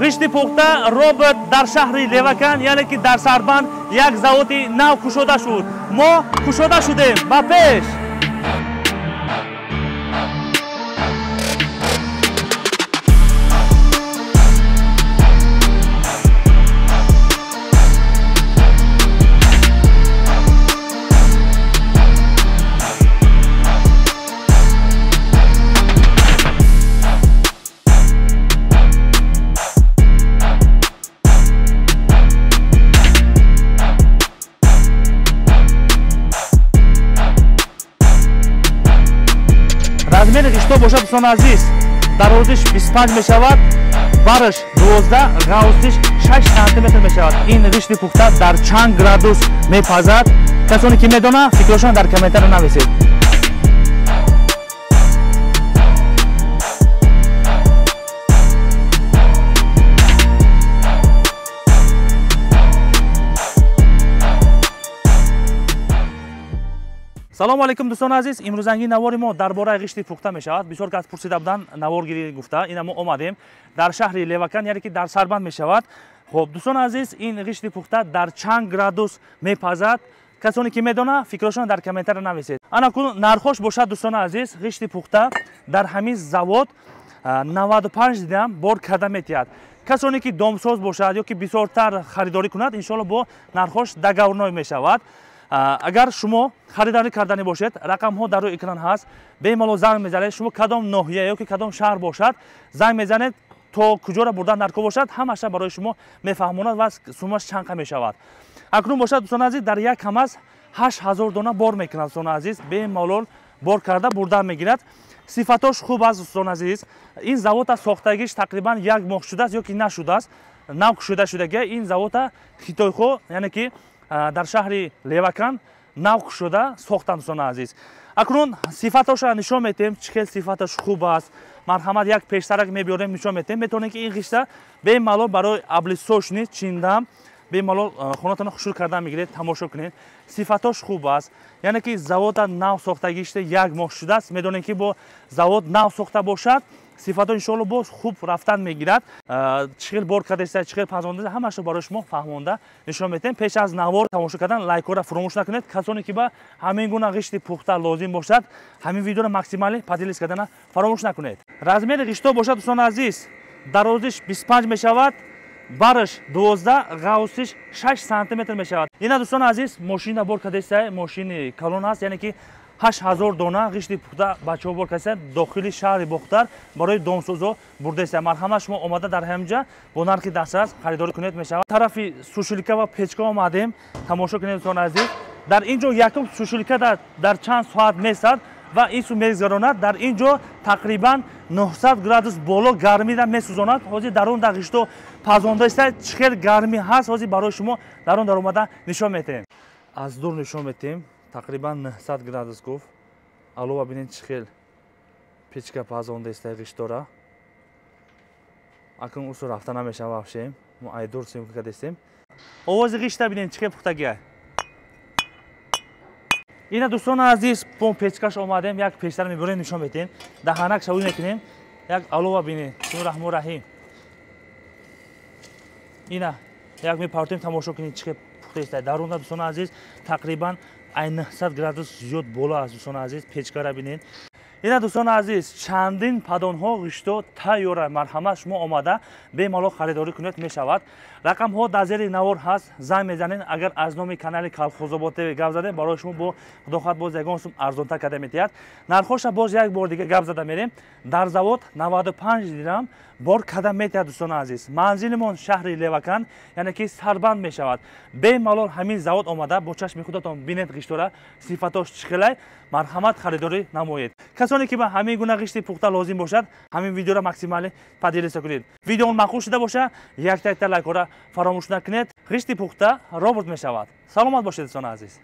Ғишти пухта робот дар шаҳри Левакан, яъне ки дар Сарбанд як заводи нав кушода шуд. Мо кушода шудем, ба пеш! Размери ғишто бошад, дӯстони азиз, дарозиш 25 мешавад, бараш 12, ғавсиш 6 сантиметр мешавад. Ин ғишти пухта дар чанд градус мепазад? Касоне ки медона, фикрҳошон дар комментария нависед. Салому алейкум, дӯстони азиз. Имрӯзанги навори мо дар бораи ғишти пухта мешавад. Бисёр кас пурсида буданд, наворгирӣ гуфта. Ина мо омадем дар шаҳри Левакан, яъне ки дар Сарбанд мешавад. Хоб, дӯстони азиз, ин ғишти пухта дар чанд градус мепазад? Касоне ки медона, фикрҳошон дар комментария нависед. Ана кун нархош бошад, дӯстони азиз, ғишти пухта дар ҳамин завод 95 дирам бор карда метиҳад. Касоне ки домсоз бошад ё ки бисёртар харидорӣ кунад, иншоалло бо нархош договорной мешавад. Агар шумо харидорӣ кардани бошед, рақамҳо дар рӯи экран ҳаст, бемалол занг мезанед. Шумо кадом ноҳия ё ки кадом шаҳр бошад, занг мезанед, то куҷоро бурдан дар кор бошад, ҳамаша барои шумо мефаҳмонад ва суммаш чанд мешавад. Акнун бошад, дӯстони азиз, дар як КамАЗ 8000 дона бор мекунад, дӯстони азиз, бемалол бор карда бурдан мегирад. Сифатош хуб аст, дӯстони азиз. Ин завода сохтагиш тақрибан як моҳ шудааст ё ки нашудааст, нав кушода шудагия. Ин завода хитойҳо, яъне ки дар шаҳри Левакан нав кушода сохтанд, дӯстони азиз. Акнун сифаташро нишон метиҳем, чӣ хел сифаташ хуб аст. Марҳамат, як пештарак мебиёрем, нишон метиҳем. Метавонем ки ин ғишта бемалол барои облисошни чиндам, бемалол хонатонро хушрӯ кардан мегиред, тамошо кунед. Сифатош хуб аст, яъне ки завода нав сохтагишта як моҳ шудааст. Медонем ки бо завод нав сохта бошад, сифато иншоалло боз хуб рафтан мегирад. Чӣ хел бор кардеста, чӣ хел пазонда, ҳамаашро барои шумо фаҳмонда нишон метиҳем. Пеш аз навор тамошо кардан лайкҳоро фуромӯш накунед. Касоне ки ба ҳамин гуна ғишти пухта лозим бошад, ҳамин видеоро максималӣ поделись кардана фаромӯш накунед. Размери ғишто бошад, дӯстони азиз, дарозиш 25 мешавад, бараш 12, ғавсиш 6 сантиметр мешавад. Ина, дӯстони азиз, мошина бор кардеста, мошини калон аст, яъне ки 8000 дона ғишти пухта бачаҳо бор кардеста, дохили шаҳри Бохтар барои домсозо бурдеста. Марҳамат, шумо омада дар ҳаминҷа бо нархи дастрас харидорӣ кунед мешавад. Тарафи сушилка ва печка омадем, тамошо кунед, дӯстони азиз. Дар ин ҷо якум сушилка дар чанд соат месад ва ин су мегузаронад. Дар ин ҷо тақрибан 900 градус боло гармида месӯзонад. Ҳозир дар он ғишто пазонда иста, чӣ хел гармӣ ҳаст, ҳозир барои шумо дар он даромада нишон метиҳем. Аз дур нишон метиҳем, тақрибан 900 градус гуфт. Алова бинед, чӣ хел печка пазонда иста ғиштора. Акнун усу рафта намешава вообще. Мо ай дур съёмка кардестем. Овози ғишта бинед, чӣ хел пухтагия. Ина, дӯстони азиз, бо печкаш омадем, як пештар мебурем, нишон метиҳем. Даҳанак шавӣ мекунем, як алова бинед. Бисмиллоҳи раҳмони раҳим. Ина як мепартоем, тамошо кунед, чӣ хел пухта иста. Дар онда, дӯстони азиз, тақрибан 900 градус зиёд боло аст, дӯстони азиз, печкара бинед. Ина, дӯстони азиз, чандин падонҳо ғишто тайёра. Марҳамат, шумо омада бемалол харидорӣ кунед мешавад. Рақамҳо дар зери навор ҳаст, занг мезанед. Агар аз номи канали Колхозобод ТВ гап задем, барои шумо бо худохоҳад боз ягон сум арзонтар карда метиҳад. Нархоша боз як бор дига гап зада мерем. Дар завод 95 дирам бор карда метиҳад, дӯстони азиз. Манзилимон шаҳри Левакан, яъне ки Сарбанд мешавад. Бемалол ҳамин завод омада бо чашми худатон бинед ғиштора, сифатош чӣ хелай. Марҳамат, харидорӣ намоед. Касоне ки ба ҳамин гуна ғишти пухта лозим бошад, ҳамин видеоро максималӣ поделиться кунед. Видео маъқул шуда боша, якта якта лайкҳоро фаромӯш накунед. Ғишти пухта робот мешавад. Саломат бошед, дӯстони азиз.